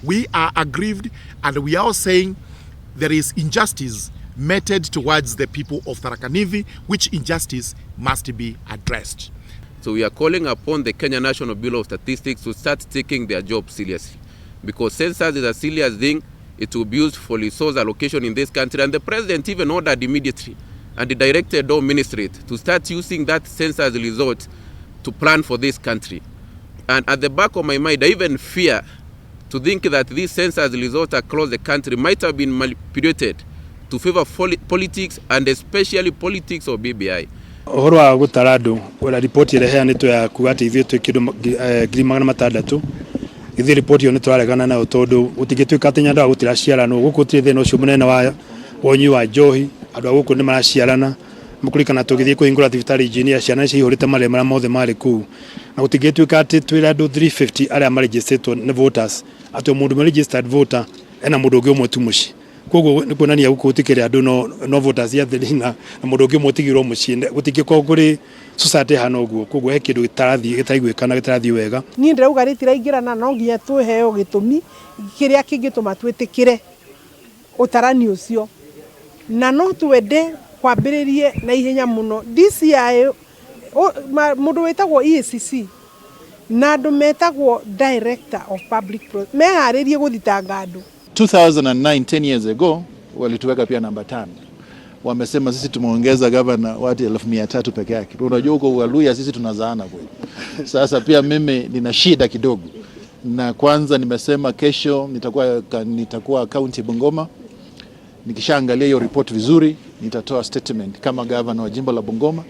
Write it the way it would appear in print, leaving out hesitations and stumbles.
We are aggrieved and we are saying there is injustice meted towards the people of Tharaka Nithi, which injustice must be addressed. So we are calling upon the Kenya National Bureau of Statistics to start taking their job seriously, because census is a serious thing. It will be used for resource allocation in this country, and the president even ordered immediately and directed all ministries to start using that census result to plan for this country. And at the back of my mind, I even fear to think that these census results across the country might have been manipulated to favor politics, and especially politics of BBI. Ũhoro wa gũtara andũ ũrĩa riboti ĩrĩa ĩheanĩtwo ya kuga atĩ ithuĩ twĩ kĩndũ 600,000, ithuĩ riboti ĩyo nĩ tũraregana nayo, tondũ gũtingĩtuĩka atĩ Nyandarua gũtiraciaranwo. Gũkũ gũtirĩ thĩna ũcio mũnene wa ũnyui wa njohi, andũ a gũkũ nĩ maraciarana. Mũkũririkana tũgĩthiĩ kũhingũra thibitarĩ Engineer, ciana ciaihũrĩte marĩa marĩa mothe marĩ kũu, na gũtingĩtuĩka atĩ twĩra andũ 350 arĩa marĩgĩstĩtwo nĩ voters, atĩ o mũndũ ũmwe registered voter ena mũndũ ũngĩ ũmwe tu mũciĩ. Koguo nĩ kuonania gũkũ gũtikĩrĩ andũ, no voters ya thiri na mũndũ ũngĩ ũmwe ũtigirwo mũciĩ. Gũtingĩkorwo kũrĩ society hana ũguo. Koguo he kĩndũ gĩtarathiĩ, gĩtaraiguĩkana, gĩtarathiĩ wega. Niĩ ndĩrauga rĩtiraingĩrana, no nginya twĩheo gĩtũmi kĩrĩa kĩngĩtũma twĩtĩkĩre ũtarani ũcio, na no twende kwambĩrĩrie na ihenya mũno. DCI, mũndũ wĩtagwo EACC na andũ metagwo Director of Public meharĩrie gũthitanga andũ. 2009, 10 years ago, walituweka pia namba 5. Wamesema sisi tumeongeza gavana watu 300,000 peke yake. Unajua huko Waluya sisi tunazaana kweli. Sasa pia mimi nina shida kidogo, na kwanza nimesema kesho nitakuwa county Bungoma. Nikishaangalia hiyo report vizuri, nitatoa statement kama gavana wa jimbo la Bungoma.